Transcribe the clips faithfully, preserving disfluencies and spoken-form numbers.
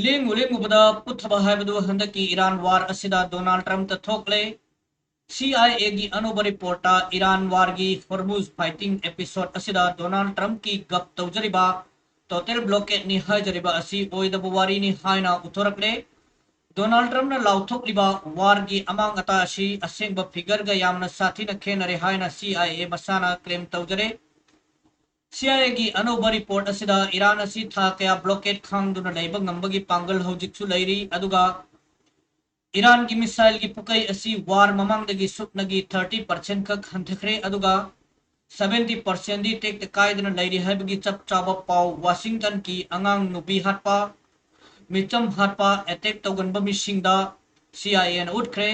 ꯂꯦꯡꯉꯨ ꯂꯦꯡꯉꯨꯕꯗ ꯄꯨꯊꯕ ꯍꯥꯏꯕꯗꯨ ꯍꯟꯗꯛꯀꯤ Iran war ꯑꯁꯤꯗ ꯗꯣꯅꯥꯜꯗ ꯇ꯭ꯔꯝꯞꯇ ꯊꯣꯛꯂꯦ꯫ ꯁꯤ ꯑꯥꯏ ꯑꯦꯒꯤ ꯑꯅꯧꯕ ꯔꯤꯄꯣꯔꯠꯇ ꯏꯔꯥꯟ ꯋꯥꯔꯒꯤ ꯍꯣꯔꯃꯨꯖ ꯐꯥꯏꯇꯤꯡ ꯑꯦꯄꯤꯁꯣꯗ ꯑꯁꯤꯗ ꯗꯣꯅꯥꯜꯗ ꯇ꯭ꯔꯝꯞꯀꯤ ꯒꯞ ꯇꯧꯖꯔꯤꯕ ꯇꯣꯇꯦꯜ ꯕ꯭ꯂꯣꯀꯦꯠꯅꯤ ꯍꯥꯏꯖꯔꯤꯕ ꯑꯁꯤ ꯑꯣꯏꯗꯕ ꯋꯥꯔꯤꯅꯤ ꯍꯥꯏꯅ ꯎꯠꯊꯣꯔꯛꯂꯦ꯫ ꯗꯣꯅꯥꯜꯗ ꯇ꯭ꯔꯝꯞꯅ ꯂꯥꯎꯊꯣꯛꯂꯤꯕ ꯋꯥꯔꯒꯤ ꯑꯃꯥꯡ ꯑꯇꯥ ꯑꯁꯤ ꯑꯁꯦꯡꯕ ꯐꯤꯒꯔꯒ ꯌꯥꯝꯅ ꯁꯥꯊꯤꯅ ꯈꯦꯠꯅꯔꯦ ꯍꯥꯏꯅ ꯁꯤ ꯑꯥꯏ ꯑꯦ ꯃꯁꯥꯅ ꯀ꯭ꯂꯦꯝ ꯇꯧꯖꯔꯦ꯫ ꯁꯤ ꯑꯥꯏ ꯑꯦꯒꯤ ꯑꯅꯧꯕ ꯔꯤꯄꯣꯔꯠ ꯑꯁꯤꯗ ꯏꯔꯥꯟ ꯑꯁꯤ ꯊꯥ ꯀꯌꯥ ꯕ꯭ꯂꯣꯀꯦꯠ ꯈꯥꯡꯗꯨꯅ ꯂꯩꯕ ꯉꯝꯕꯒꯤ ꯄꯥꯡꯒꯜ ꯍꯧꯖꯤꯛꯁꯨ ꯂꯩꯔꯤ, ꯑꯗꯨꯒ ꯏꯔꯥꯟꯒꯤ ꯃꯤꯁꯥꯏꯜꯒꯤ ꯄꯨꯀꯩ ꯑꯁꯤ ꯋꯥꯔ ꯃꯃꯥꯡꯗꯒꯤ ꯁꯨꯞꯅꯒꯤ ꯊꯥꯔꯇꯤ ꯄꯥꯔꯁꯦꯟ ꯈꯛ ꯍꯟꯊꯈ꯭ꯔꯦ, ꯑꯗꯨꯒ ꯁꯚꯦꯟꯇꯤ ꯄꯥꯔꯁꯦꯟꯗꯤ ꯇꯦꯛꯇ ꯀꯥꯏꯗꯅ ꯂꯩꯔꯤ ꯍꯥꯏꯕꯒꯤ ꯆꯞ ꯆꯥꯕ ꯄꯥꯎ ꯋꯥꯁꯤꯡꯇꯟꯒꯤ ꯑꯉꯥꯡ ꯅꯨꯄꯤ ꯍꯥꯠꯄ, ꯃꯤꯆꯝ ꯍꯥꯠꯄ, ꯑꯦꯇꯦꯛ ꯇꯧꯒꯟꯕ ꯃꯤꯁꯤꯡꯗ ꯁꯤ ꯑꯥꯏ ꯑꯦꯅ ꯎꯠꯈ꯭ꯔꯦ꯫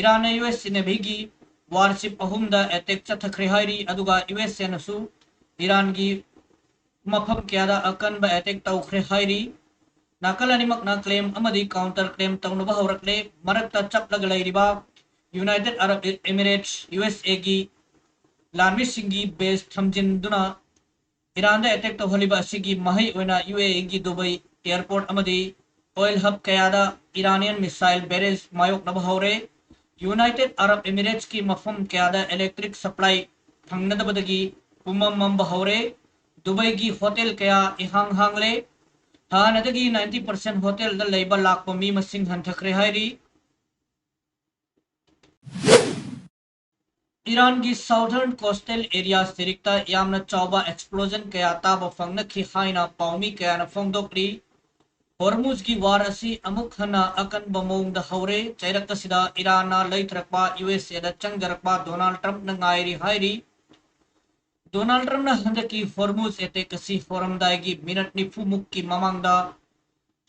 ꯏꯔꯥꯟꯅ ꯌꯨ ꯑꯦꯁ ꯅꯦꯚꯤꯒꯤ ꯋꯥꯔꯁꯤꯞ ꯑꯍꯨꯝꯗ ꯑꯦꯇꯦꯛ ꯆꯠꯊꯈ꯭ꯔꯦ ꯍꯥꯏꯔꯤ, ꯑꯗꯨꯒ ꯌꯨ ꯑꯦꯁ ꯑꯦꯅꯁꯨ ꯏꯔꯥꯟꯒꯤ ꯃꯐꯝ ꯀꯌꯥꯗ ꯑꯀꯟꯕ ꯑꯦꯇꯦꯛ ꯇꯧꯈ꯭ꯔꯦ ꯍꯥꯏꯔꯤ꯫ ꯅꯥꯀꯜ ꯑꯅꯤꯃꯛꯅ ꯀ꯭ꯂꯦꯝ ꯑꯃꯗꯤ ꯀꯥꯎꯟꯇꯔ ꯀ꯭ꯂꯦꯝ ꯇꯧꯅꯕ ꯍꯧꯔꯛꯂꯦ꯫ ꯃꯔꯛꯇ ꯆꯞꯂꯒ ꯂꯩꯔꯤꯕ United Arab Emirates, U S ꯑꯦꯒꯤ ꯂꯥꯟꯃꯤꯁꯤꯡꯒꯤ ꯕꯦꯖ ꯊꯝꯖꯤꯟꯗꯨꯅ ꯏꯔꯥꯟꯗ ꯑꯦꯇꯦꯛ ꯇꯧꯍꯜꯂꯤꯕ ꯑꯁꯤꯒꯤ ꯃꯍꯩ ꯑꯣꯏꯅ ꯌꯨ ꯑꯦ ꯏꯒꯤ ꯗꯨꯕꯩ ꯑꯦꯌꯔꯄꯣꯔꯠ ꯑꯃꯗꯤ ꯑꯣꯏꯜ ꯍꯕ ꯀꯌꯥꯗ ꯏꯔꯥꯅꯤꯌꯟ ꯃꯤꯁꯥꯏꯜ ꯕꯦꯔꯦꯖ ꯃꯥꯌꯣꯛꯅꯕ ꯍꯧꯔꯦ꯫ ꯌꯨꯅꯥꯏꯇꯦꯗ ꯑꯔꯕ ꯏꯃꯤꯔꯦꯠꯁꯀꯤ ꯃꯐꯝ ꯀꯌꯥꯗ ꯏꯂꯦꯛꯇ꯭ꯔꯤꯛ ꯁꯄ꯭ꯂꯥꯏ ꯐꯪꯅꯗꯕꯗꯒꯤ ꯄꯨꯝꯃꯝ ꯃꯝꯕ ꯍꯧꯔꯦ꯫ ꯗꯨꯕꯩꯒꯤ ꯍꯣꯇꯦꯜ ꯀꯌꯥ ꯏꯍꯥꯡ ꯍꯥꯡꯂꯦ꯫ ꯍꯥꯟꯅꯗꯒꯤ ꯅꯥꯏꯟꯇꯤ ꯄꯥꯔꯁꯦꯟ ꯍꯣꯇꯦꯜꯗ ꯂꯩꯕ ꯂꯥꯛꯄ ꯃꯤ ꯃꯁꯤꯡ ꯍꯟꯊꯈ꯭ꯔꯦ ꯍꯥꯏꯔꯤ꯫ ꯏꯔꯥꯟꯒꯤ ꯁꯥꯎꯊꯔꯟ ꯀꯣꯁꯇꯦꯜ ꯑꯦꯔꯤꯌꯥ ꯁꯤꯔꯤꯛꯇ ꯌꯥꯝꯅ ꯆꯥꯎꯕ ꯑꯦꯛꯁꯄ꯭ꯂꯣꯖꯟ ꯀꯌꯥ ꯇꯥꯕ ꯐꯪꯅꯈꯤ ꯍꯥꯏꯅ ꯄꯥꯎꯃꯤ ꯀꯌꯥꯅ ꯐꯣꯡꯗꯣꯛꯂꯤ꯫ ꯍꯣꯔꯃꯨꯖꯒꯤ ꯋꯥꯔ ꯑꯁꯤ ꯑꯃꯨꯛ ꯍꯟꯅ ꯑꯀꯟꯕ ꯃꯑꯣꯡꯗ ꯍꯧꯔꯦ꯫ ꯆꯩꯔꯛ ꯑꯁꯤꯗ ꯏꯔꯥꯟꯅ ꯂꯩꯊꯔꯛꯄ ꯌꯨ ꯑꯦꯁ ꯑꯦꯗ ꯆꯪꯖꯔꯛꯄ ꯗꯣꯅꯥꯜꯗ ꯇ꯭ꯔꯝꯞꯅ ꯉꯥꯏꯔꯤ ꯍꯥꯏꯔꯤ꯫ ꯗꯣꯅꯥꯜꯗ ꯇ꯭ꯔꯝꯞꯅ ꯍꯟꯗꯛꯀꯤ ꯍꯣꯔꯃꯨꯖ ꯑꯦꯇꯦꯛ ꯑꯁꯤ ꯍꯧꯔꯝꯗꯥꯏꯒꯤ ꯃꯤꯅꯠ ꯅꯤꯐꯨ ꯃꯨꯛꯀꯤ ꯃꯃꯥꯡꯗ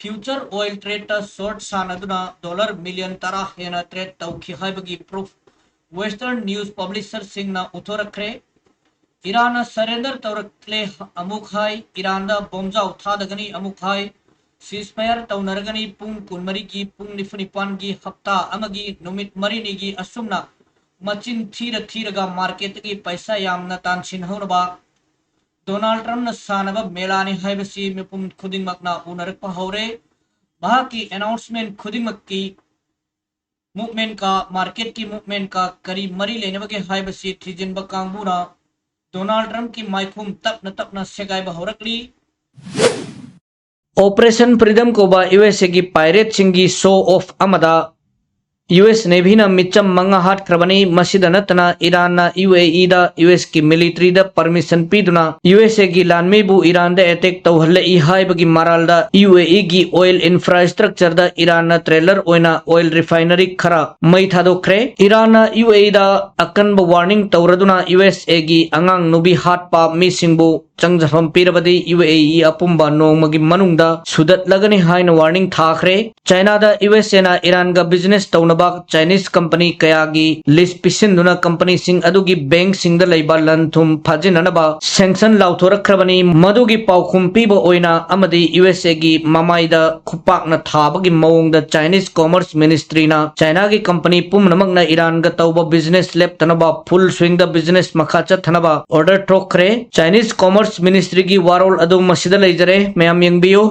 ꯐ꯭ꯌꯨꯆꯔ ꯑꯣꯏꯜ ꯇ꯭ꯔꯦꯗꯇ ꯁꯣꯔꯠ ꯁꯥꯟꯅꯗꯨꯅ ꯗꯣꯂꯔ ꯃꯤꯂꯤꯌꯟ ꯇꯔꯥ ꯍꯦꯟꯅ ꯇ꯭ꯔꯦꯗ ꯇꯧꯈꯤ ꯍꯥꯏꯕꯒꯤ ꯄ꯭ꯔꯨꯐ ꯋꯦꯁꯇꯔꯟ ꯅ꯭ꯌꯨꯁ ꯄꯕ꯭ꯂꯤꯁꯔꯁꯤꯡꯅ ꯎꯠꯊꯣꯔꯛꯈ꯭ꯔꯦ꯫ ꯏꯔꯥꯟꯅ ꯁꯔꯦꯟꯗꯔ ꯇꯧꯔꯛꯂꯦ ꯑꯃꯨꯛ ꯍꯥꯏ, ꯏꯔꯥꯟꯗ ꯕꯣꯝꯖꯥꯎ ꯊꯥꯗꯒꯅꯤ ꯑꯃꯨꯛ ꯍꯥꯏ, ꯁꯤꯖꯐꯥꯌꯔ ꯇꯧꯅꯔꯒꯅꯤ ꯄꯨꯡ ꯀꯨꯟꯃꯔꯤꯒꯤ, ꯄꯨꯡ ꯅꯤꯐꯨꯅꯤꯄꯥꯟꯒꯤ, ꯍꯞꯇꯥ ꯑꯃꯒꯤ ꯅꯨꯃꯤꯠ ꯃꯔꯤꯅꯤꯒꯤ ꯑꯁꯨꯝꯅ ꯃꯆꯤꯟ ꯊꯤꯔ ꯊꯤꯔꯒ ꯃꯥꯔꯀꯦꯠꯇꯒꯤ ꯄꯩꯁꯥ ꯌꯥꯝꯅ ꯇꯥꯟꯁꯤꯟꯍꯧꯅꯕ ꯗꯣꯅꯥꯜꯗ ꯇ꯭ꯔꯝꯞꯅ ꯁꯥꯟꯅꯕ ꯃꯦꯂꯥꯅꯤ ꯍꯥꯏꯕꯁꯤ ꯃꯤꯄꯨꯝ ꯈꯨꯗꯤꯡꯃꯛꯅ ꯎꯅꯔꯛꯄ ꯍꯧꯔꯦ꯫ ꯃꯍꯥꯛꯀꯤ announcement ꯈꯨꯗꯤꯡꯃꯛꯀꯤ movementꯀ marketꯀꯤ movementꯀ ꯀꯔꯤ ꯃꯔꯤ ꯂꯩꯅꯕꯒꯦ ꯍꯥꯏꯕꯁꯤ ꯊꯤꯖꯤꯟꯕ ꯀꯥꯡꯕꯨꯅ Donald Trumpꯀꯤ ꯃꯥꯏꯈꯨꯝ ꯇꯞꯅ ꯇꯞꯅ ꯁꯦꯒꯥꯏꯕ ꯍꯧꯔꯛꯂꯤ꯫ Operation Freedom ꯀꯧꯕ ꯌꯨ ꯑꯦꯁ ꯑꯦꯒꯤ pirateꯁꯤꯡꯒꯤ show off ꯑꯃꯗ ꯌꯨ ꯑꯦꯁ Navyꯅ ꯃꯤꯆꯝ ꯃꯉꯥ ꯍꯥꯠꯈ꯭ꯔꯕꯅꯤ꯫ ꯃꯁꯤꯗ ꯅꯠꯇꯅ ꯏꯔꯥꯟꯅ ꯌꯨ ꯑꯦ ꯏꯗ ꯌꯨ ꯑꯦꯁꯀꯤ militaryꯗ permission ꯄꯤꯗꯨꯅ ꯌꯨ ꯑꯦꯁ ꯑꯦꯒꯤ ꯂꯥꯟꯃꯤꯕꯨ ꯏꯔꯥꯟꯗ attack ꯇꯧꯍꯜꯂꯛꯏ ꯍꯥꯏꯕꯒꯤ ꯃꯔꯥꯜꯗ ꯌꯨ ꯑꯦ ꯏꯒꯤ oil infrastructureꯗ ꯏꯔꯥꯟꯅ trailer ꯑꯣꯏꯅ oil refinery ꯈꯔ ꯃꯩ ꯊꯥꯗꯣꯛꯈ꯭ꯔꯦ꯫ ꯏꯔꯥꯟꯅ ꯌꯨ ꯑꯦ ꯏꯗ ꯑꯀꯟꯕ warning ꯇꯧꯔꯗꯨꯅ ꯌꯨ ꯑꯦꯁ ꯑꯦꯒꯤ ꯑꯉꯥꯡ ꯅꯨꯄꯤ ꯍꯥꯠꯄ ꯃꯤꯁꯤꯡꯕꯨ ꯆꯪꯖꯐꯝ ꯄꯤꯔꯕꯗꯤ ꯌꯨ ꯑꯦ ꯏ ꯑꯄꯨꯝꯕ ꯅꯣꯡꯃꯒꯤ ꯃꯅꯨꯡꯗ ꯁꯨꯗꯠꯂꯒꯅꯤ ꯍꯥꯏꯅ warning ꯊꯥꯈ꯭ꯔꯦ꯫ ꯆꯥꯏꯅꯥꯗ ꯌꯨ ꯑꯦꯁ ꯑꯦꯅ ꯏꯔꯥꯟꯒ business ꯇꯧꯅꯕ Chinese company ꯀꯌꯥꯒꯤ list ꯄꯤꯁꯤꯟꯗꯨꯅ companyꯁꯤꯡ ꯑꯗꯨꯒꯤ bankꯁꯤꯡꯗ ꯂꯩꯕ ꯂꯟ ꯊꯨꯝ ꯐꯥꯖꯤꯟꯅꯅꯕ sanction ꯂꯥꯎꯊꯣꯔꯛꯈ꯭ꯔꯕꯅꯤ꯫ ꯃꯗꯨꯒꯤ ꯄꯥꯎꯈꯨꯝ ꯄꯤꯕ ꯑꯣꯏꯅ ꯑꯃꯗꯤ ꯌꯨ ꯑꯦꯁ ꯑꯦꯒꯤ ꯃꯃꯥꯏꯗ ꯈꯨꯄꯥꯛꯅ ꯊꯥꯕꯒꯤ ꯃꯑꯣꯡꯗ Chinese Commerce Ministryꯅ ꯆꯥꯏꯅꯥꯒꯤ company ꯄꯨꯝꯅꯃꯛꯅ ꯏꯔꯥꯟꯒ ꯇꯧꯕ business ꯂꯦꯞꯇꯅꯕ full swingꯗ business ꯃꯈꯥ ꯆꯠꯊꯅꯕ order ꯊꯣꯛꯈ꯭ꯔꯦ꯫ Chinese Commerce Ministryꯒꯤ ꯋꯥꯔꯣꯜ ꯑꯗꯨ ꯃꯁꯤꯗ ꯂꯩꯖꯔꯦ, ꯃꯌꯥꯝ ꯌꯦꯡꯕꯤꯌꯨ꯫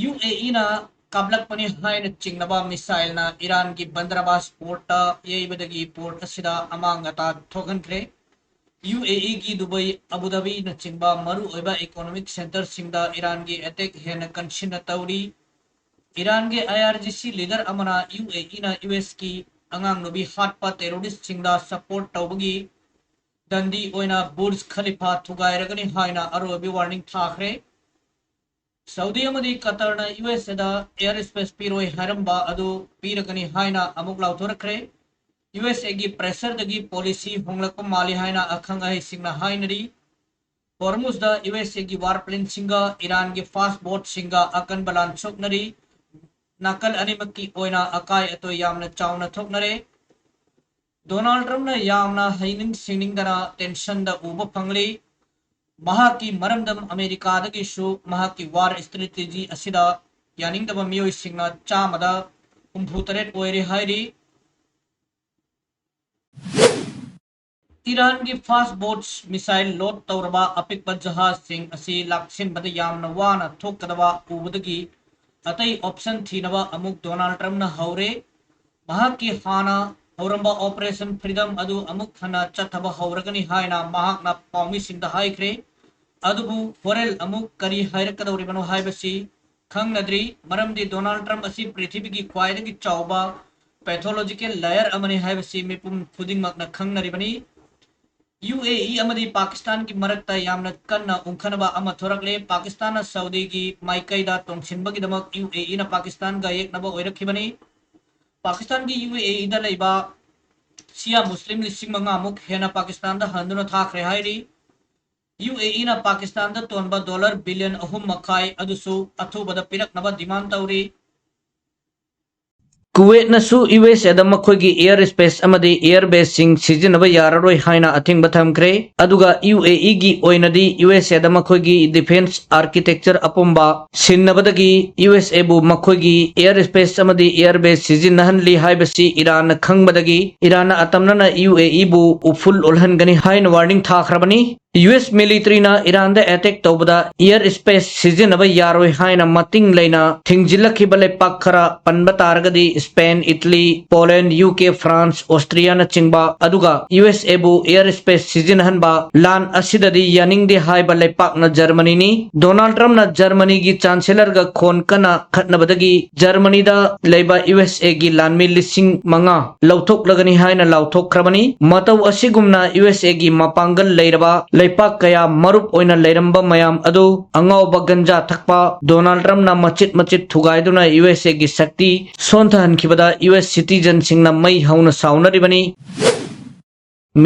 ꯌꯨ ꯑꯦ ꯏꯅ ꯀꯥꯞꯂꯛꯄꯅꯤ ꯍꯥꯏꯅ ꯆꯤꯡꯅꯕ missileꯅ ꯏꯔꯥꯟꯒꯤ ꯕꯟꯗꯔꯕꯥꯁ portꯇ ꯌꯩꯕꯗꯒꯤ port ꯑꯁꯤꯗ ꯑꯃꯥꯡ ꯑꯇꯥ ꯊꯣꯛꯍꯟꯈ꯭ꯔꯦ꯫ ꯌꯨ ꯑꯦ ꯏꯒꯤ ꯗꯨꯕꯩ, ꯑꯕꯨ ꯙꯥꯕꯤꯅꯆꯤꯡꯕ ꯃꯔꯨꯑꯣꯏꯕ economic centreꯁꯤꯡꯗ ꯏꯔꯥꯟꯒꯤ attack ꯍꯦꯟꯅ ꯀꯟꯁꯤꯟꯅ ꯇꯧꯔꯤ꯫ ꯏꯔꯥꯟꯒꯤ ꯑꯥꯏ ꯑꯥꯔ ꯖꯤ ꯁꯤ leader ꯑꯃꯅ ꯌꯨ ꯑꯦ ꯏꯅ ꯌꯨ ꯑꯦꯁꯀꯤ ꯑꯉꯥꯡ ꯅꯨꯄꯤ ꯍꯥꯠꯄ terroristꯁꯤꯡꯗ support ꯇꯧꯕꯒꯤ ꯗꯟꯗꯤ ꯑꯣꯏꯅ ꯕꯨꯔꯖ ꯈꯂꯤꯐꯥ ꯊꯨꯒꯥꯏꯔꯒꯅꯤ ꯍꯥꯏꯅ ꯑꯔꯣꯏꯕ warning ꯊꯥꯈ꯭ꯔꯦ꯫ ꯁꯥꯎꯗꯤ ꯑꯃꯗꯤ ꯀꯇꯔꯅ ꯌꯨ ꯑꯦꯁ ꯑꯦꯗ air space ꯄꯤꯔꯣꯏ ꯍꯥꯏꯔꯝꯕ ꯑꯗꯨ ꯄꯤꯔꯒꯅꯤ ꯍꯥꯏꯅ ꯑꯃꯨꯛ ꯂꯥꯎꯊꯣꯔꯛꯈ꯭ꯔꯦ꯫ ꯌꯨ ꯑꯦꯁ ꯑꯦꯒꯤ pressureꯗꯒꯤ policy ꯍꯣꯡꯂꯛꯄ ꯃꯥꯜꯂꯤ ꯍꯥꯏꯅ ꯑꯈꯪ ꯑꯍꯩꯁꯤꯡꯅ ꯍꯥꯏꯅꯔꯤ꯫ ꯍꯣꯔꯃꯨꯖꯗ ꯌꯨ ꯑꯦꯁ ꯑꯦꯒꯤ warplaneꯁꯤꯡꯒ ꯏꯔꯥꯟꯒꯤ fast boatꯁꯤꯡꯒ ꯑꯀꯟꯕ ꯂꯥꯟ ꯁꯣꯛꯅꯔꯤ꯫ ꯅꯥꯀꯜ ꯑꯅꯤꯃꯛꯀꯤ ꯑꯣꯏꯅ ꯑꯀꯥꯏ ꯑꯇꯣꯏ ꯌꯥꯝꯅ ꯆꯥꯎꯅ ꯊꯣꯛꯅꯔꯦ꯫ ꯗꯣꯅꯥꯜꯗ ꯇ꯭ꯔꯝꯞꯅ ꯌꯥꯝꯅ ꯍꯩꯅꯤꯡ ꯁꯤꯡꯅꯤꯡꯗꯅ tensionꯗ ꯎꯕ ꯐꯪꯂꯤ꯫ ꯃꯍꯥꯛꯀꯤ ꯃꯔꯝꯗꯝ ꯑꯃꯦꯔꯤꯀꯥꯗꯒꯤꯁꯨ ꯃꯍꯥꯛꯀꯤ war strategy ꯑꯁꯤꯗ ꯌꯥꯅꯤꯡꯗꯕ ꯃꯤꯑꯣꯏꯁꯤꯡꯅ ꯆꯥꯝꯃꯗ ꯍꯨꯝꯐꯨ ꯇꯔꯦꯠ ꯑꯣꯏꯔꯦ ꯍꯥꯏꯔꯤ꯫ ꯏꯔꯥꯟꯒꯤ ꯐꯥꯁ ꯕꯣꯠꯁ ꯃꯤꯁꯥꯏꯜ ꯂꯣꯗ ꯇꯧꯔꯕ ꯑꯄꯤꯛꯄ ꯖꯍꯥꯖꯁꯤꯡ ꯑꯁꯤ ꯂꯥꯛꯁꯤꯟꯕꯗ ꯌꯥꯝꯅ ꯋꯥꯅ ꯊꯣꯛꯀꯗꯕ ꯎꯕꯗꯒꯤ ꯑꯇꯩ ꯑꯣꯞꯁꯟ ꯊꯤꯅꯕ ꯑꯃꯨꯛ ꯗꯣꯅꯥꯜꯗ ꯇ꯭ꯔꯝꯞꯅ ꯍꯧꯔꯦ꯫ ꯃꯍꯥꯛꯀꯤ ꯍꯥꯟꯅ ꯍꯧꯔꯝꯕ ꯑꯣꯄꯔꯦꯁꯟ ꯐ꯭ꯔꯤꯗꯝ ꯑꯗꯨ ꯑꯃꯨꯛ ꯍꯟꯅ ꯆꯠꯊꯕ ꯍꯧꯔꯒꯅꯤ ꯍꯥꯏꯅ ꯃꯍꯥꯛꯅ ꯄꯥꯎꯃꯤꯁꯤꯡꯗ ꯍꯥꯏꯈ꯭ꯔꯦ꯫ ꯑꯗꯨꯕꯨ ꯍꯣꯔꯦꯜ ꯑꯃꯨꯛ ꯀꯔꯤ ꯍꯥꯏꯔꯛꯀꯗꯧꯔꯤꯕꯅꯣ ꯍꯥꯏꯕꯁꯤ ꯈꯪꯅꯗ꯭ꯔꯤ, ꯃꯔꯝꯗꯤ ꯗꯣꯅꯥꯜꯗ ꯇ꯭ꯔꯝꯞ ꯑꯁꯤ ꯄ꯭ꯔꯤꯊꯤꯕꯤꯒꯤ ꯈ꯭ꯋꯥꯏꯗꯒꯤ ꯆꯥꯎꯕ ꯄꯦꯊꯣꯂꯣꯖꯤꯀꯦꯜ ꯂꯥꯌꯔ ꯑꯃꯅꯤ ꯍꯥꯏꯕꯁꯤ ꯃꯤꯄꯨꯝ ꯈꯨꯗꯤꯡꯃꯛꯅ ꯈꯪꯅꯔꯤꯕꯅꯤ꯫ ꯌꯨ ꯑꯦ ꯏ ꯑꯃꯗꯤ ꯄꯥꯀꯤꯁꯇꯥꯟꯒꯤ ꯃꯔꯛꯇ ꯌꯥꯝꯅ ꯀꯟꯅ ꯎꯪꯈꯠꯅꯕ ꯑꯃ ꯊꯣꯔꯛꯂꯦ꯫ ꯄꯥꯀꯤꯁꯇꯥꯟꯅ ꯁꯥꯎꯗꯤꯒꯤ ꯃꯥꯏꯀꯩꯗ ꯇꯣꯡꯁꯤꯟꯕꯒꯤꯗꯃꯛ ꯌꯨ ꯑꯦ ꯏꯅ ꯄꯥꯀꯤꯁꯇꯥꯟꯒ ꯌꯦꯛꯅꯕ ꯑꯣꯏꯔꯛꯈꯤꯕꯅꯤ꯫ ꯄꯥꯀꯤꯁꯇꯥꯟꯒꯤ ꯌꯨ ꯑꯦ ꯏꯗ ꯂꯩꯕ ꯁꯤꯌꯥ ꯃꯨꯁꯂꯤꯝ ꯂꯤꯁꯤꯡ ꯃꯉꯥꯃꯨꯛ ꯍꯦꯟꯅ ꯄꯥꯀꯤꯁꯇꯥꯟꯗ ꯍꯟꯗꯨꯅ ꯊꯥꯈ꯭ꯔꯦ ꯍꯥꯏꯔꯤ꯫ ꯌꯨ ꯑꯦ ꯏꯅ ꯄꯥꯀꯤꯁꯇꯥꯟꯗ ꯇꯣꯟꯕ ꯗꯣꯂꯔ ꯕꯤꯂꯤꯌꯟ ꯑꯍꯨꯝ ꯃꯈꯥꯏ ꯑꯗꯨꯁꯨ ꯑꯊꯨꯕꯗ ꯄꯤꯔꯛꯅꯕ ꯗꯤꯃꯥꯟ ꯇꯧꯔꯤ꯫ ꯀꯨꯋꯦꯠꯅꯁꯨ ꯌꯨ ꯑꯦꯁ ꯑꯦꯗ ꯃꯈꯣꯏꯒꯤ ꯑꯦꯌꯔ ꯁ꯭ꯄꯦꯁ ꯑꯃꯗꯤ ꯑꯦꯌꯔ ꯕꯦꯁꯁꯤꯡ ꯁꯤꯖꯤꯟꯅꯕ ꯌꯥꯔꯔꯣꯏ ꯍꯥꯏꯅ ꯑꯊꯤꯡꯕ ꯊꯝꯈ꯭ꯔꯦ꯫ ꯑꯗꯨꯒ ꯌꯨ ꯑꯦ ꯏꯒꯤ ꯑꯣꯏꯅꯗꯤ ꯌꯨ ꯑꯦꯁ ꯑꯦꯗ ꯃꯈꯣꯏꯒꯤ ꯗꯤꯐꯦꯟꯁ ꯑꯥꯔꯀꯤꯇꯦꯛꯆꯔ ꯑꯄꯨꯝꯕ ꯁꯤꯟꯅꯕꯗꯒꯤ ꯌꯨ ꯑꯦꯁ ꯑꯦꯕꯨ ꯃꯈꯣꯏꯒꯤ ꯑꯦꯌꯔ ꯁ꯭ꯄꯦꯁ ꯑꯃꯗꯤ ꯑꯦꯌꯔ ꯕꯦꯁ ꯁꯤꯖꯤꯟꯅꯍꯟꯂꯤ ꯍꯥꯏꯕꯁꯤ ꯏꯔꯥꯟꯅ ꯈꯪꯕꯗꯒꯤ ꯏꯔꯥꯟꯅ ꯑꯇꯝꯅꯅ ꯌꯨ ꯑꯦ ꯏꯕꯨ ꯎꯐꯨꯜ ꯑꯣꯜꯍꯟꯒꯅꯤ ꯍꯥꯏꯅ ꯋꯥꯔꯅꯤꯡ ꯊꯥꯈ꯭ꯔꯕꯅꯤ꯫ ꯌꯨ ꯑꯦꯁ ꯃꯤꯂꯤꯇꯔꯤꯅ ꯏꯔꯥꯟꯗ ꯑꯦꯇꯦꯛ ꯇꯧꯕꯗ ꯑꯦꯌꯔ ꯁ꯭ꯄꯦꯁ ꯁꯤꯖꯤꯟꯅꯕ ꯌꯥꯔꯣꯏ ꯍꯥꯏꯅ ꯃꯇꯤꯡ ꯂꯩꯅ ꯊꯤꯡꯖꯤꯜꯂꯛꯈꯤꯕ ꯂꯩꯄꯥꯛ ꯈꯔ ꯄꯟꯕ ꯇꯥꯔꯒꯗꯤ Spain, Italy, Poland, U K, France, ꯑꯣꯁꯇ꯭ꯔꯤꯌꯥꯅꯆꯤꯡꯕ, ꯑꯗꯨꯒ ꯌꯨ ꯑꯦꯁ ꯑꯦꯕꯨ ꯑꯦꯌꯔ ꯁ꯭ꯄꯦꯁ ꯁꯤꯖꯤꯟꯅꯍꯟꯕ ꯂꯥꯟ ꯑꯁꯤꯗꯗꯤ ꯌꯥꯅꯤꯡꯗꯦ ꯍꯥꯏꯕ ꯂꯩꯄꯥꯛꯅ ꯖꯔꯃꯅꯤꯅꯤ꯫ ꯗꯣꯅꯥꯜꯗ ꯇ꯭ꯔꯝꯞꯅ ꯖꯔꯃꯅꯤꯒꯤ ꯆꯥꯟꯁꯦꯂꯔꯒ ꯈꯣꯟ ꯀꯟꯅ ꯈꯠꯅꯕꯗꯒꯤ ꯖꯔꯃꯅꯤꯗ ꯂꯩꯕ ꯌꯨ ꯑꯦꯁ ꯑꯦꯒꯤ ꯂꯥꯟꯃꯤ ꯂꯤꯁꯤꯡ ꯃꯉꯥ ꯂꯧꯊꯣꯛꯂꯒꯅꯤ ꯍꯥꯏꯅ ꯂꯥꯎꯊꯣꯛꯈ꯭ꯔꯕꯅꯤ꯫ ꯃꯇꯧ ꯑꯁꯤꯒꯨꯝꯅ ꯌꯨ ꯑꯦꯁ ꯑꯦꯒꯤ ꯃꯄꯥꯡꯒꯜ ꯂꯩꯔꯕ ꯂꯩꯄꯥꯛ ꯀꯌꯥ ꯃꯔꯨꯞ ꯑꯣꯏꯅ ꯂꯩꯔꯝꯕ ꯃꯌꯥꯝ ꯑꯗꯨ ꯑꯉꯥꯎꯕ ꯒꯟꯖꯥ ꯊꯛꯄ ꯗꯣꯅꯥꯜꯗ ꯇ꯭ꯔꯝꯞꯅ ꯃꯆꯤꯠ ꯃꯆꯤꯠ ꯊꯨꯒꯥꯏꯗꯨꯅ ꯌꯨ ꯑꯦꯁ ꯑꯦꯒꯤ ꯁꯛꯇꯤ ꯁꯣꯟꯊꯍꯟꯈꯤꯕꯗ ꯌꯨ ꯑꯦꯁ ꯁꯤꯇꯤꯖꯟꯁꯤꯡꯅ ꯃꯩ ꯍꯧꯅ ꯁꯥꯎꯅꯔꯤꯕꯅꯤ꯫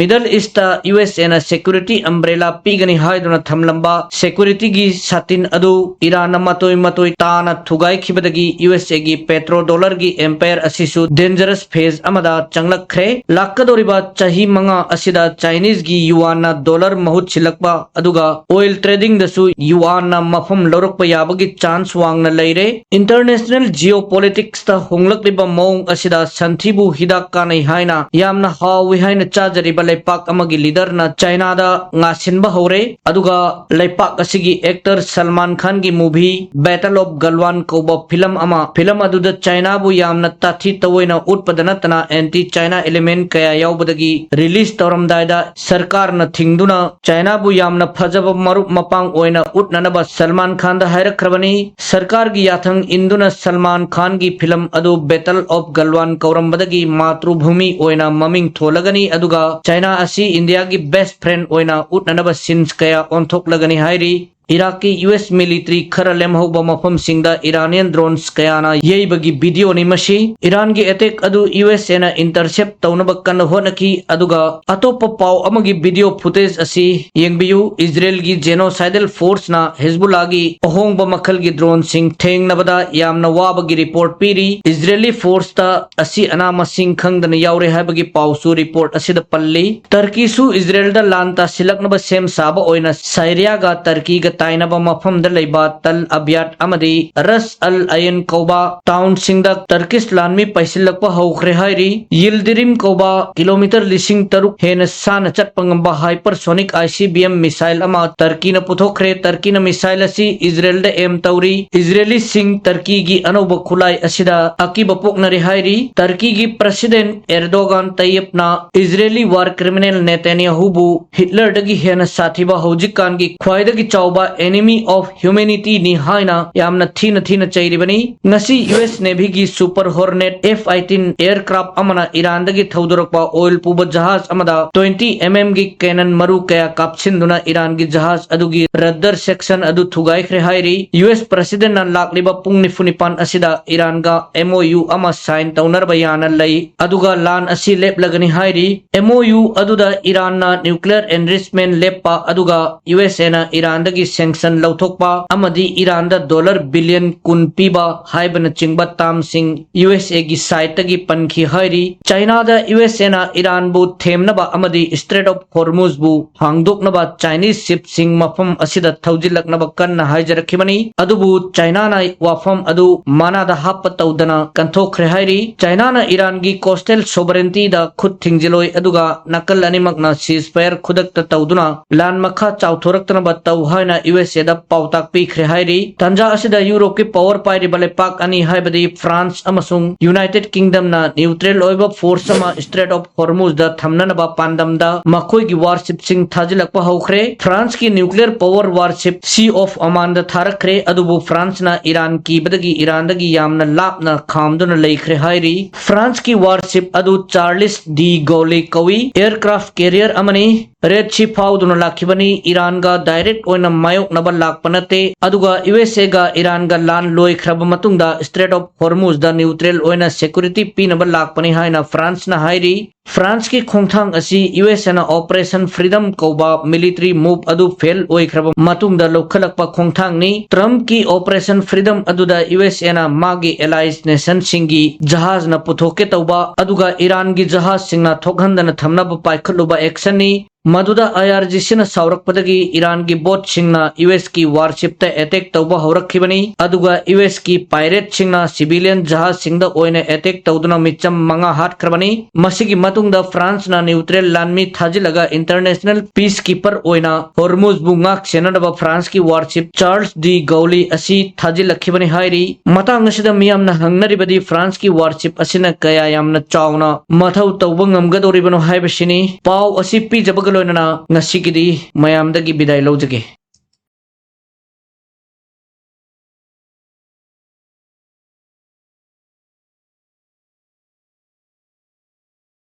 ꯃꯤꯗꯜ ꯏꯁꯇ ꯌꯨ ꯑꯦꯁ ꯑꯦꯅ ꯁꯦꯀ꯭ꯌꯨꯔꯤꯇꯤ ꯑꯝꯕ꯭ꯔꯦꯂꯥ ꯄꯤꯒꯅꯤ ꯍꯥꯏꯗꯨꯅ ꯊꯝꯂꯝꯕ ꯁꯦꯀ꯭ꯌꯨꯔꯤꯇꯤꯒꯤ ꯁꯥꯇꯤꯟ ꯑꯗꯨ ꯏꯔꯥꯟꯅ ꯃꯇꯣꯏ ꯃꯇꯣꯏ ꯇꯥꯅ ꯊꯨꯒꯥꯏꯈꯤꯕꯗꯒꯤ ꯌꯨ ꯑꯦꯁ ꯑꯦꯒꯤ ꯄꯦꯇ꯭ꯔꯣ ꯗꯣꯂꯔꯒꯤ ꯑꯦꯝꯄꯥꯌꯔ ꯑꯁꯤꯁꯨ ꯗꯦꯟꯖꯔꯁ ꯐꯦꯖ ꯑꯃꯗ ꯆꯪꯂꯛꯈ꯭ꯔꯦ꯫ ꯂꯥꯛꯀꯗꯧꯔꯤꯕ ꯆꯍꯤ ꯃꯉꯥ ꯑꯁꯤꯗ ꯆꯥꯏꯅꯤꯖꯒꯤ ꯌꯨꯋꯥꯟꯅ ꯗꯣꯂꯔ ꯃꯍꯨꯠ ꯁꯤꯜꯂꯛꯄ ꯑꯗꯨꯒ ꯑꯣꯏꯜ ꯇ꯭ꯔꯦꯗꯤꯡꯗꯁꯨ ꯌꯨꯋꯥꯟꯅ ꯃꯐꯝ ꯂꯧꯔꯛꯄ ꯌꯥꯕꯒꯤ ꯆꯥꯟꯁ ꯋꯥꯡꯅ ꯂꯩꯔꯦ꯫ ꯏꯟꯇꯔꯅꯦꯁꯅꯦꯜ ꯖꯤꯑꯣꯄꯣꯂꯤꯇꯤꯛꯁꯇ ꯍꯣꯡꯂꯛꯂꯤꯕ ꯃꯑꯣꯡ ꯑꯁꯤꯗ ꯁꯟꯊꯤꯕꯨ ꯍꯤꯗꯥꯛ ꯀꯥꯟꯅꯩ ꯍꯥꯏꯅ ꯌꯥꯝꯅ ꯍꯥꯎꯏ ꯍꯥꯏꯅ ꯆꯥꯖꯔꯤꯕ ꯂꯩꯄꯥꯛ ꯑꯃꯒꯤ ꯂꯤꯗꯔꯅ ꯆꯥꯏꯅꯥꯗ ꯉꯥꯁꯤꯟꯕ ꯍꯧꯔꯦ꯫ ꯑꯗꯨꯒ ꯂꯩꯄꯥꯛ ꯑꯁꯤꯒꯤ ꯑꯦꯛꯇꯔ ꯁꯜꯃꯥꯟ ꯈꯥꯟꯒꯤ ꯃꯨꯚꯤ ꯕꯦꯇꯜ ꯑꯣꯐ ꯒꯜꯋꯥꯟ ꯀꯧꯕ ꯐꯤꯂꯝ ꯑꯃ, ꯐꯤꯂꯝ ꯑꯗꯨꯗ ꯆꯥꯏꯅꯥꯕꯨ ꯌꯥꯝꯅ ꯇꯥꯊꯤ ꯇꯧꯑꯣꯏꯅ ꯎꯠꯄꯗ ꯅꯠꯇꯅ ꯑꯦꯟꯇꯤ ꯆꯥꯏꯅꯥ ꯏꯂꯤꯃꯦꯟ ꯀꯌꯥ ꯌꯥꯎꯕꯗꯒꯤ ꯔꯤꯂꯤꯖ ꯇꯧꯔꯝꯗꯥꯏꯗ ꯁꯔꯀꯥꯔꯅ ꯊꯤꯡꯗꯨꯅ ꯆꯥꯏꯅꯥꯕꯨ ꯌꯥꯝꯅ ꯐꯖꯕ ꯃꯔꯨꯞ ꯃꯄꯥꯡ ꯑꯣꯏꯅ ꯎꯠꯅꯅꯕ ꯁꯜꯃꯥꯟ ꯈꯥꯟꯗ ꯍꯥꯏꯔꯛꯈ꯭ꯔꯕꯅꯤ꯫ ꯁꯔꯀꯥꯔꯒꯤ ꯌꯥꯊꯪ ꯏꯟꯗꯨꯅ ꯁꯜꯃꯥꯟ ꯈꯥꯟꯒꯤ ꯐꯤꯂꯝ ꯑꯗꯨ ꯕꯦꯇꯜ ꯑꯣꯐ ꯒꯜꯋꯥꯟ ꯀꯧꯔꯝꯕꯗꯒꯤ ꯃꯥꯇ꯭ꯔꯨꯚꯨꯃꯤ ꯑꯣꯏꯅ ꯃꯃꯤꯡ ꯊꯣꯜꯂꯒꯅꯤ, ꯑꯗꯨꯒ ꯆꯥꯏꯅꯥ ꯑꯁꯤ ꯏꯟꯗꯤꯌꯥꯒꯤ ꯕꯦꯁ ꯐ꯭ꯔꯦꯟ ꯑꯣꯏꯅ ꯎꯠꯅꯅꯕ ꯁꯤꯟꯁ ꯀꯌꯥ ꯑꯣꯟꯊꯣꯛꯂꯒꯅꯤ ꯍꯥꯏꯔꯤ꯫ ꯏꯔꯥꯛꯀꯤ ꯌꯨ ꯑꯦꯁ ꯃꯤꯂꯤꯇꯔꯤ ꯈꯔ ꯂꯦꯝꯍꯧꯕ ꯃꯐꯝꯁꯤꯡꯗ ꯏꯔꯥꯅꯤꯌꯟ ꯗ꯭ꯔꯣꯟꯁ ꯀꯌꯥꯅ ꯌꯩꯕꯒꯤ ꯚꯤꯗꯤꯑꯣꯅꯤ ꯃꯁꯤ꯫ ꯏꯔꯥꯟꯒꯤ ꯑꯦꯇꯦꯛ ꯑꯗꯨ ꯌꯨ ꯑꯦꯁ ꯑꯦꯅ ꯏꯟꯇꯔꯁꯦꯞ ꯇꯧꯅꯕ ꯀꯟꯅ ꯍꯣꯠꯅꯈꯤ꯫ ꯑꯗꯨꯒ ꯑꯇꯣꯞꯄ ꯄꯥꯎ ꯑꯃꯒꯤ ꯚꯤꯗꯤꯑꯣ ꯐꯨꯇꯦꯖ ꯑꯁꯤ ꯌꯦꯡꯕꯤꯌꯨ꯫ ꯏꯖꯔꯦꯜꯒꯤ ꯖꯦꯅꯣꯁꯥꯏꯗꯜ ꯐꯣꯔꯁꯅ ꯍꯤꯖꯕꯨꯜꯂꯥꯒꯤ ꯑꯍꯣꯡꯕ ꯃꯈꯜꯒꯤ ꯗ꯭ꯔꯣꯟꯁꯤꯡ ꯊꯦꯡꯅꯕꯗ ꯌꯥꯝꯅ ꯋꯥꯕꯒꯤ ꯔꯤꯄꯣꯔꯠ ꯄꯤꯔꯤ꯫ ꯏꯖꯔꯦꯂꯤ ꯐꯣꯔꯁꯇ ꯑꯁꯤ ꯑꯅꯥ ꯃꯁꯤꯡ ꯈꯪꯗꯅ ꯌꯥꯎꯔꯦ ꯍꯥꯏꯕꯒꯤ ꯄꯥꯎꯁꯨ ꯔꯤꯄꯣꯔꯠ ꯑꯁꯤꯗ ꯄꯜꯂꯤ꯫ ꯇꯔꯀꯤꯁꯨ ꯏꯖꯔꯦꯜꯗ ꯂꯥꯟ ꯇꯥꯁꯤꯜꯂꯛꯅꯕ ꯁꯦꯝ ꯁꯥꯕ ꯑꯣꯏꯅ ꯁꯥꯏꯔꯤꯌꯥꯒ ꯇꯔꯀꯤꯒ ꯇꯥꯏꯅꯕ ꯃꯐꯝꯗ ꯂꯩꯕ ꯇꯜ ꯑꯕꯤꯌꯥꯠ ꯑꯃꯗꯤ ꯔꯁ ꯑꯜ ꯑꯌꯟ ꯀꯧꯕ ꯇꯥꯎꯟꯁꯤꯡꯗ ꯇꯔꯀꯤꯁ ꯂꯥꯟꯃꯤ ꯄꯥꯏꯁꯤꯜꯂꯛꯄ ꯍꯧꯈ꯭ꯔꯦ ꯍꯥꯏꯔꯤ꯫ ꯌꯤꯜꯗꯤꯔꯤꯝ ꯀꯧꯕ ꯀꯤꯂꯣꯃꯤꯇꯔ ꯂꯤꯁꯤꯡ ꯇꯔꯨꯛ ꯍꯦꯟꯅ ꯁꯥꯡꯅ ꯆꯠꯄ ꯉꯝꯕ ꯍꯥꯏꯄꯔꯁꯣꯅꯤꯛ I C B M missile ꯑꯃ ꯇꯔꯀꯤꯅ ꯄꯨꯊꯣꯛꯈ꯭ꯔꯦ꯫ ꯇꯔꯀꯤꯅ ꯃꯤꯁꯥꯏꯜ ꯑꯁꯤ ꯏꯖꯔꯦꯜꯗ ꯑꯦꯝ ꯇꯧꯔꯤ꯫ ꯏꯖꯔꯦꯂꯤꯁꯤꯡ ꯇꯔꯀꯤꯒꯤ ꯑꯅꯧꯕ ꯈꯨꯠꯂꯥꯏ ꯑꯁꯤꯗ ꯑꯀꯤꯕ ꯄꯣꯛꯅꯔꯦ ꯍꯥꯏꯔꯤ꯫ ꯇꯔꯀꯤꯒꯤ ꯄ꯭ꯔꯁꯤꯗꯦꯟ ꯑꯦꯔꯗꯣꯒꯥꯟ ꯇꯌꯦꯞꯅ ꯏꯖꯔꯦꯂꯤ ꯋꯥꯔ ꯀ꯭ꯔꯤꯃꯤꯅꯦꯜ ꯅꯦꯇꯥꯟꯌꯥꯍꯨꯕꯨ ꯍꯤꯠꯂꯔꯗꯒꯤ ꯍꯦꯟꯅ ꯁꯥꯊꯤꯕ ꯍꯧꯖꯤꯛꯀꯥꯟꯒꯤ ꯈ꯭ꯋꯥꯏꯗꯒꯤ ꯆꯥꯎꯕ enemy of humanityꯅꯤ ꯍꯥꯏꯅ ꯌꯥꯝꯅ ꯊꯤꯅ ꯊꯤꯅ ꯆꯩꯔꯤꯕꯅꯤ꯫ ꯉꯁꯤ ꯌꯨ ꯑꯦꯁ ꯅꯦꯚꯤꯒꯤ super hornet F eighteen aircraft ꯑꯃꯅ ꯏꯔꯥꯟꯗꯒꯤ ꯊꯧꯗꯣꯔꯛꯄ ꯑꯣꯏꯜ ꯄꯨꯕ ꯖꯍꯥꯖ ꯑꯃꯗ ꯇ꯭ꯋꯦꯟꯇꯤ ꯑꯦꯝ ꯑꯦꯝꯒꯤ ꯀꯦꯅꯟ ꯃꯔꯨ ꯀꯌꯥ ꯀꯥꯞꯁꯤꯟꯗꯨꯅ ꯏꯔꯥꯟꯒꯤ ꯖꯍꯥꯖ ꯑꯗꯨꯒꯤ ꯔꯗꯔ ꯁꯦꯛꯁꯟ ꯑꯗꯨ ꯊꯨꯒꯥꯏꯈ꯭ꯔꯦ ꯍꯥꯏꯔꯤ꯫ ꯌꯨ ꯑꯦꯁ ꯄ꯭ꯔꯁꯤꯗꯦꯟꯅ ꯂꯥꯛꯂꯤꯕ ꯄꯨꯡ ꯅꯤꯐꯨ ꯅꯤꯄꯥꯟ ꯑꯁꯤꯗ ꯏꯔꯥꯟꯒ ꯑꯦꯝ ꯑꯣ ꯌꯨ ꯑꯃ ꯁꯥꯏꯟ ꯇꯧꯅꯔꯕ ꯌꯥꯅ ꯂꯩ, ꯑꯗꯨꯒ ꯂꯥꯟ ꯑꯁꯤ ꯂꯦꯞꯂꯒꯅꯤ ꯍꯥꯏꯔꯤ꯫ ꯑꯦꯝ ꯑꯣ ꯌꯨ ꯑꯗꯨꯗ ꯏꯔꯥꯟꯅ ꯅ꯭ꯌꯨꯀ꯭ꯂꯤꯌꯔ ꯑꯦꯟꯔꯤꯆꯃꯦꯟ ꯂꯦꯞꯄ ꯑꯗꯨꯒ ꯌꯨ ꯑꯦꯁ ꯑꯦꯅ ꯏꯔꯥꯟꯗꯒꯤ sanction ꯂꯧꯊꯣꯛꯄ ꯑꯃꯗꯤ ꯏꯔꯥꯟꯗ dollar billion ꯀꯨꯟ ꯄꯤꯕ ꯍꯥꯏꯕꯅꯆꯤꯡꯕ termꯁꯤꯡ ꯌꯨ ꯑꯦꯁ ꯑꯦꯒꯤ sideꯇꯒꯤ ꯄꯟꯈꯤ ꯍꯥꯏꯔꯤ꯫ ꯆꯥꯏꯅꯥꯗ ꯌꯨ ꯑꯦꯁ ꯑꯦꯅ ꯏꯔꯥꯟꯕꯨ ꯊꯦꯝꯅꯕ ꯑꯃꯗꯤ Strait of Hormuzꯕꯨ ꯍꯥꯡꯗꯣꯛꯅꯕ Chinese shipꯁꯤꯡ ꯃꯐꯝ ꯑꯁꯤꯗ ꯊꯧꯖꯤꯜꯂꯛꯅꯕ ꯀꯟꯅ ꯍꯥꯏꯖꯔꯛꯈꯤꯕꯅꯤ꯫ ꯑꯗꯨꯕꯨ ꯆꯥꯏꯅꯥꯅ ꯋꯥꯐꯝ ꯑꯗꯨ ꯃꯅꯥꯗ ꯍꯥꯞꯄ ꯇꯧꯗꯅ ꯀꯟꯊꯣꯛꯈ꯭ꯔꯦ ꯍꯥꯏꯔꯤ꯫ ꯆꯥꯏꯅꯥꯅ ꯏꯔꯥꯟꯒꯤ coastal sovereigntyꯗ ꯈꯨꯠ ꯊꯤꯡꯖꯤꯜꯂꯣꯏ, ꯑꯗꯨꯒ ꯅꯥꯀꯜ ꯑꯅꯤꯃꯛꯅ ceasefire ꯈꯨꯗꯛꯇ ꯇꯧꯗꯨꯅ ꯂꯥꯟ ꯃꯈꯥ ꯆꯥꯎꯊꯣꯔꯛꯇꯅꯕ ꯇꯧ ꯍꯥꯏꯅ ꯌꯨ ꯑꯦꯁ ꯑꯦꯗ ꯄꯥꯎꯇꯥꯛ ꯄꯤꯈ꯭ꯔꯦ ꯍꯥꯏꯔꯤ꯫ ꯇꯥꯟꯖꯥ ꯑꯁꯤꯗ ꯌꯨꯔꯣꯞꯀꯤ power ꯄꯥꯏꯔꯤꯕ ꯂꯩꯄꯥꯛ ꯑꯅꯤ, ꯍꯥꯏꯕꯗꯤ France ꯑꯃꯁꯨꯡ United Kingdomꯅ neutral ꯑꯣꯏꯕ force ꯑꯃ Strait of Hormuzꯗ ꯊꯝꯅꯅꯕ ꯄꯥꯟꯗꯝꯗ ꯃꯈꯣꯏꯒꯤ warshipꯁꯤꯡ ꯊꯥꯖꯤꯜꯂꯛꯄ ꯍꯧꯈ꯭ꯔꯦ꯫ Franceꯀꯤ nuclear power warship Sea of Omanꯗ ꯊꯥꯔꯛꯈ꯭ꯔꯦ, ꯑꯗꯨꯕꯨ Franceꯅ ꯏꯔꯥꯟ ꯀꯤꯕꯗꯒꯤ ꯏꯔꯥꯟꯗꯒꯤ ꯌꯥꯝꯅ ꯂꯥꯞꯅ ꯈꯥꯝꯗꯨꯅ ꯂꯩꯈ꯭ꯔꯦ ꯍꯥꯏꯔꯤ꯫ Franceꯀꯤ warship ꯑꯗꯨ Charles de Gaulle ꯀꯧꯏ, aircraft carrier ꯑꯃꯅꯤ꯫ Red Sea ꯐꯥꯎꯗꯨꯅ ꯂꯥꯛꯈꯤꯕꯅꯤ꯫ ꯏꯔꯥꯟꯒ direct ꯑꯣꯏꯅ ꯃꯥꯌꯣꯛꯅꯕ ꯂꯥꯛꯄ ꯅꯠꯇꯦ, ꯑꯗꯨꯒ ꯌꯨ ꯑꯦꯁ ꯑꯦꯒ ꯏꯔꯥꯟꯒ ꯂꯥꯟ ꯂꯣꯏꯈ꯭ꯔꯕ ꯃꯇꯨꯡꯗ Strait of Hormuzꯗ neutral ꯑꯣꯏꯅ security ꯄꯤꯅꯕ ꯂꯥꯛꯄꯅꯤ ꯍꯥꯏꯅ Franceꯅ ꯍꯥꯏꯔꯤ꯫ Franceꯀꯤ ꯈꯣꯡꯊꯥꯡ ꯑꯁꯤ ꯌꯨ ꯑꯦꯁ ꯑꯦꯅ Operation Freedom ꯀꯧꯕ military move ꯑꯗꯨ fail ꯑꯣꯏꯈ꯭ꯔꯕ ꯃꯇꯨꯡꯗ ꯂꯧꯈꯠꯂꯛꯄ ꯈꯣꯡꯊꯥꯡꯅꯤ꯫ Trumpꯀꯤ Operation Freedom ꯑꯗꯨꯗ ꯌꯨ ꯑꯦꯁ ꯑꯦꯅ ꯃꯥꯒꯤ allies nationꯁꯤꯡꯒꯤ ꯖꯍꯥꯖꯅ ꯄꯨꯊꯣꯛꯀꯦ ꯇꯧꯕ, ꯑꯗꯨꯒ ꯏꯔꯥꯟꯒꯤ ꯖꯍꯥꯖꯁꯤꯡꯅ ꯊꯣꯛꯍꯟꯗꯅ ꯊꯝꯅꯕ ꯄꯥꯏꯈꯠꯂꯨꯕ actionꯅꯤ꯫ ꯃꯗꯨꯗ ꯑꯥꯏ ꯑꯥꯔ ꯖꯤ ꯁꯤꯅ ꯁꯥꯎꯔꯛꯄꯗꯒꯤ ꯏꯔꯥꯟꯒꯤ boatꯁꯤꯡꯅ ꯌꯨ ꯑꯦꯁꯀꯤ warshipꯇ attack ꯇꯧꯕ ꯍꯧꯔꯛꯈꯤꯕꯅꯤ, ꯑꯗꯨꯒ ꯌꯨ ꯑꯦꯁꯀꯤ pirateꯁꯤꯡꯅ civilian ꯖꯍꯥꯖꯁꯤꯡꯗ ꯑꯣꯏꯅ attack ꯇꯧꯗꯨꯅ ꯃꯤꯆꯝ ꯃꯉꯥ ꯍꯥꯠꯈ꯭ꯔꯕꯅꯤ꯫ ꯃꯁꯤꯒꯤ ꯃꯇꯨꯡꯗ Franceꯅ neutral ꯂꯥꯟꯃꯤ ꯊꯥꯖꯤꯜꯂꯒ international peacekeeper ꯑꯣꯏꯅ Hormuzꯕꯨ ꯉꯥꯛ ꯁꯦꯟꯅꯅꯕ Franceꯀꯤ warship Charles de Gaulle ꯑꯁꯤ ꯊꯥꯖꯤꯜꯂꯛꯈꯤꯕꯅꯤ ꯍꯥꯏꯔꯤ꯫ ꯃꯇꯥꯡ ꯑꯁꯤꯗ ꯃꯤꯌꯥꯝꯅ ꯍꯪꯅꯔꯤꯕꯗꯤ Franceꯀꯤ warship ꯑꯁꯤꯅ ꯀꯌꯥ ꯌꯥꯝꯅ ꯆꯥꯎꯅ ꯃꯊꯧ ꯇꯧꯕ ꯉꯝꯒꯗꯧꯔꯤꯕꯅꯣ ꯍꯥꯏꯕꯁꯤꯅꯤ꯫ ꯄꯥꯎ ꯑꯁꯤ ꯄꯤꯖꯕꯒ ꯂꯣꯏꯅꯅ ꯉꯁꯤꯒꯤꯗꯤ ꯃꯌꯥꯝꯗꯒꯤ ꯕꯤꯗꯥꯏ ꯂꯧꯖꯒꯦ꯫